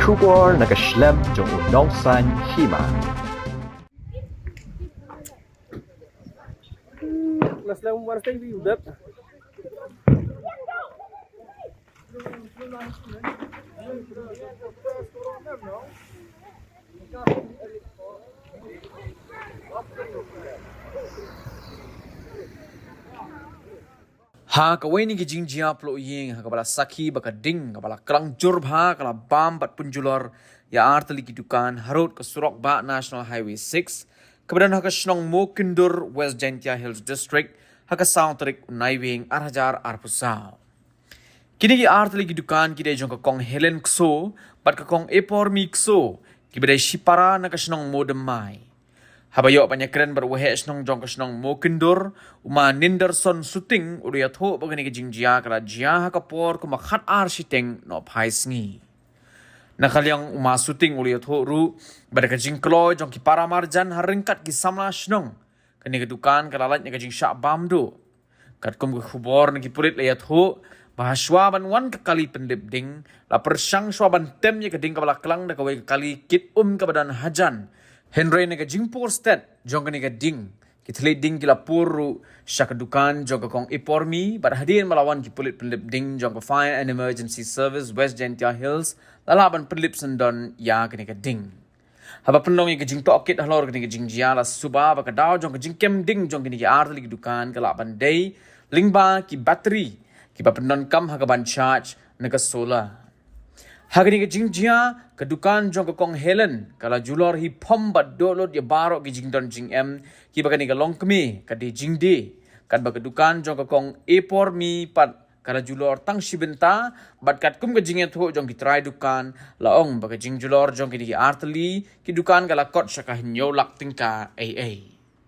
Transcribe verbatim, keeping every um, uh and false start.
Khubor na ka shlem jong u nongsan hima. Las lang war stay bi udat. Ha kawei na ki jingjia ploh ïing ha kaba la sakhi ba ka ding kaba la klang jur bha ka la bam bad pynjulor ïa artylli ki dukan harud ka surok bah National Highway six kaba don ha ka shnong Mawkyndur, West Jaintia Hills District, ha ka saw tarik u Naiwieng ar hajar arphew saw. Kine ki artylli ki dukan ki dei jong ka kong Helen Kso bad ka kong Epormi Kso kiba dei shipara na ka shnong Mawdymmai. Haba ïoh ban ïakren bad u waheh shnong jong ka shnong Mawkyndur, u ma Ninderson Suting u la ïathuh ba kane ka jingjia ka la jia ha ka por kumba khat ar shiteng nohphai sngi. Na ka liang u ma Suting u la ïathuh ruh ba da ka jingkloi jong ki para marjan ha ryngkat ki samla shnong, kane ka dukan ka la lait na ka jingshah bam duh. Katkum ka khubor na ki pulit la ïathuh ba ha shuwa ban wan ka kali pynlip ding, la pyrshang shuwa ban tem ïa ka ding kaba la klang da kawei ka kali kit um kaba don hajan. Hynrei na ka jingpur stet jong kane ka ding, ki thylliej ding ki la pur ruh sha ka dukan jong ka kong Epormi bad hadien ba la wan ki pulit pynlip ding jong ka Fire and Emergency Service West Jaintia Hills la lah ban pynlip syndon ïa kane ka ding. Haba pynlong ïa ka jingtohkit halor kane ka jingjia la suba ba ka daw jong ka jingkem ding jong kine ki artylli ki dukan ka lah ban dei lyngba ki battery kiba pyndonkam ha ka ban charge na ka solar. Ha kane ka jingjia ka dukan jong ka kong Helen ka la julor hi phom bad dohnud ïa baroh ki jingdon jingem kiba kane ka longkmie ka dei jingdie. Katba ka dukan jong ka kong Epormi pat ka la julor tang shi bynta bad katkum ka jingïathuh jong ki trai dukan la ong ba ka jingjulor jong kine ki artylli ki dukan ka la kot sha ka hynñiew lak tyngka ei ei.